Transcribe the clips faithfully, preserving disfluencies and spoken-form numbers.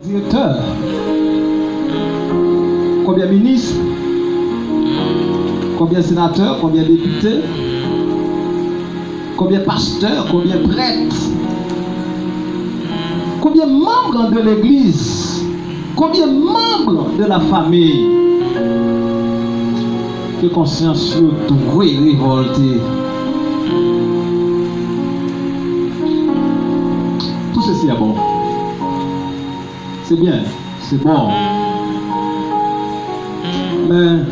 Direktè? Konbyen minis? Konbyen senatè? Konbyen depite? Konbyen pastè? Konbyen prèt? Konbyen manm de legliz? Konbyen manm de la famiy ke konsyans yo dwe revòlte? Tout ceci est bon. Se byen, se bon. Men,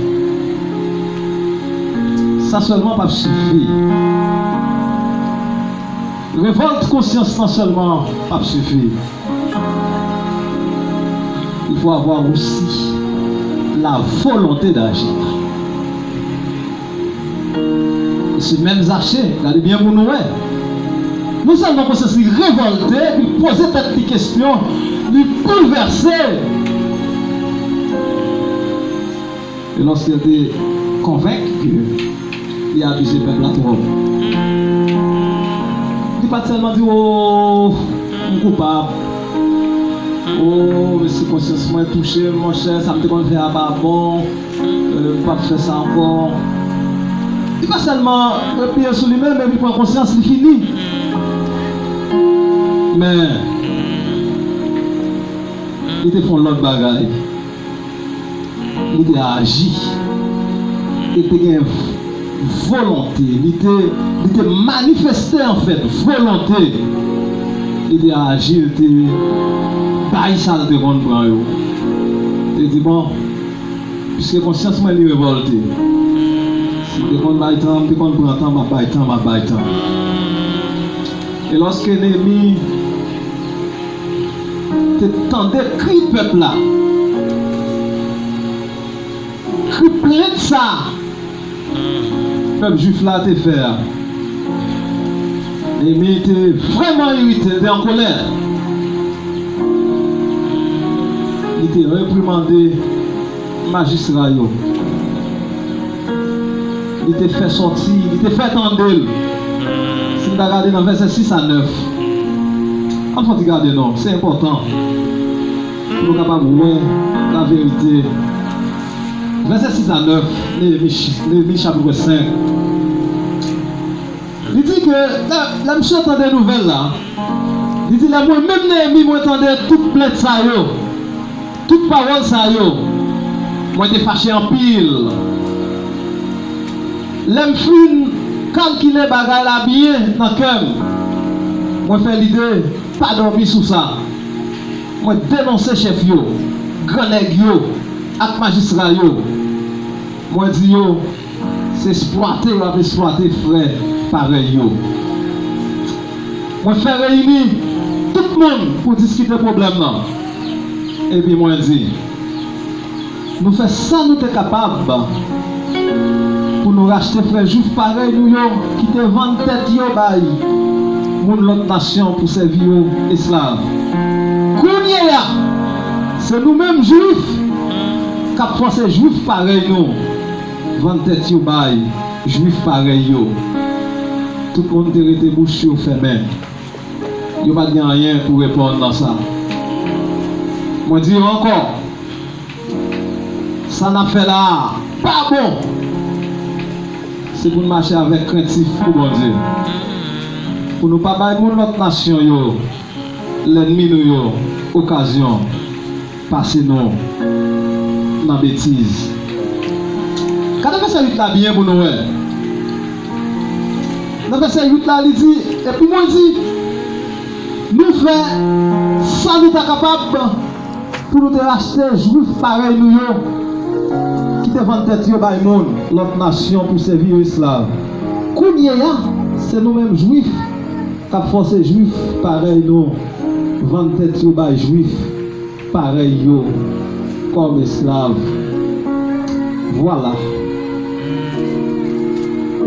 sa sèlman p ap sifi. Revòlt konsyans lan sèlman p ap sifi. Il faut avoir aussi la volonté d'agir. E se menm Zache, gade byen pou nou wè. Non sèlman konsyans li revòlte, li poze tèt li kesyon, li boulvèse. E lòske l te konvenk ke li abize pèp la twòp, li pa t sèlman di, "O, m koupab. O, men si konsyans mwen touche m, monchè, sa m te konn fè a pa bon. M p ap fè sa ankò." Li pa sèlman repliye sou li menm epi pran konsyans, li fini. Men, li te fè yon lòt bagay. Li te aji. Li te gen volonte. Li te, li te manifeste, anfèt, volonte. Li te aji, li te bay sa l te konn pran yo. Li te di, "Bon, piske konsyans mwen li revòlte. Si m te konn bay tan, m te konn pran tan, m ap bay tan, m ap bay tan." E lòske Neyemi te tande kri pèp la, kri plent sa pèp jwif la te fè a, Neyemi te vrèman irite, li te an kolè. Li te reprimande majistra yo. Li te fè sòti, li te fè tande l. Si n ta gade nan vèsè sis a nèf, ann fè yon ti gade non, se enpòtan pou nou kapab wè laverite. Vèsè sis a nèf, Neyemi, Neyemi chapit senk. Li di ke lè, lè misye tande nouvèl la, li di, "Lè mwen menm Neyemi mwen tande tout plent sa yo, tout pawòl sa yo, mwen te fache anpil. Lè m fin kalkile bagay la byen nan kè m, mwen fè lide pa dòmi sou sa. Mwen denonse chèf yo, gran nèg yo, ak majistra yo. Mwen di yo, se eksplwate yo ap eksplwate frè parèy yo. Mwen fè reyini tout moun pou diskite pwoblèm nan. Epi mwen di, nou fè sa nou te kapab pou nou rachte frè jwif parèy nou yo ki te vann tèt yo bay moun lòt nasyon pou sèvi yo esklav. Kounye a, se nou menm jwif k ap fòse jwif parèy nou vann tèt yo bay jwif parèy yo." Tout moun te rete bouch yo fèmen. Yo pa t gen anyen pou reponn nan sa. Mwen di yo ankò, sa n ap fè la a pa bon. Se pou n mache avèk krentif pou Bondye. Pou nou pa bay moun lòt nasyon yo, lènmi nou yo, okazyon pase nou nan betiz. Gade vèsè uit la byen pou nou wè. Nan vèsè uit la, li di, epi mwen di, nou fè sa nou ta kapab pou nou te rachte jwif parèy nou yo ki te vann tèt yo bay moun lòt nasyon pou sèvi yo esklav. Kounye a, se nou menm jwif k ap fòse jwif parèy nou vann tèt yo bay jwif parèy yo kòm esklav. Vwala.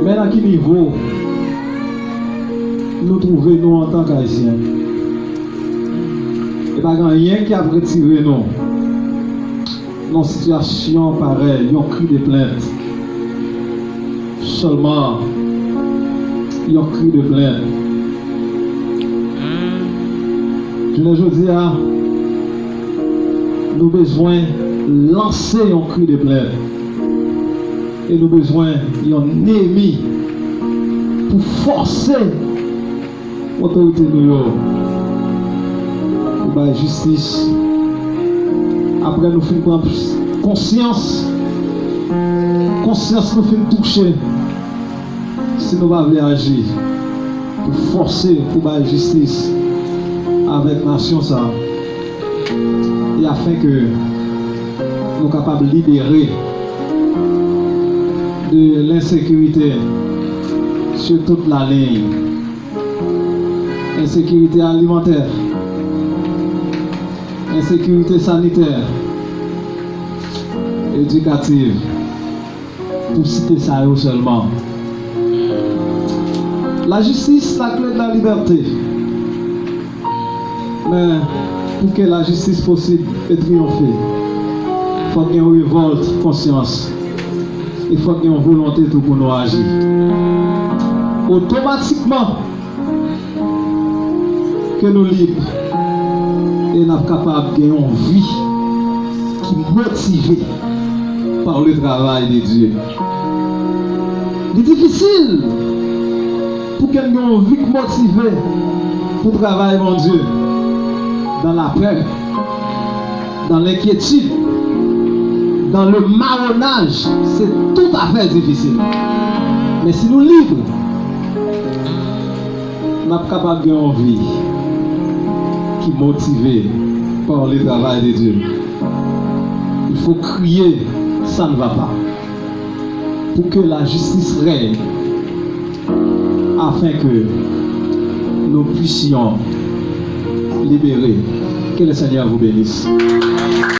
Men nan ki nivo nou twouve nou antank Ayisyen? E pa gen anyen ki ap retire nou nan sitiyasyon parèy yon kri de plent. Sèlman yon kri de plent. Jounen jodi a, Nou bezwen lanse yon kri de plent. E nou bezwen yon Neyemi pou fòse otorite nou yo pou bay jistis. Apre nou fin pran konsyans, konsyans nou fin touche, si nou pa vle aji pou fòse, pou bay jistis avèk nasyon sa a, e afin ke nou kapab libere de lensekirite sur toute la ligne. Ensekirite alimantè, ensekirite sanitè, edikativ, pou site sa yo sèlman. Lajistis, lakle de la libète. Men, pou ke lajistis posib e triyonfe, fòk gen yon revòlt konsyans. E fòk gen yon volonte tou pou nou aji. Otomatikman, ke nou lib e n ap kapab gen yon vi ki motive par le travail de Dieu. Li difisil pou ke n gen yon vi k motive pou travay Bondye dans la peur, dans l'inquiétude, dans le marronnage, c'est tout à fait difficile. Men si nou lib, n ap kapab gen yon vi ki motive par le travail de Dieu. Il faut crier, ça ne va pas. Pour que la justice règne, afin que nous puissions libérer. Que le Seigneur vous bénisse.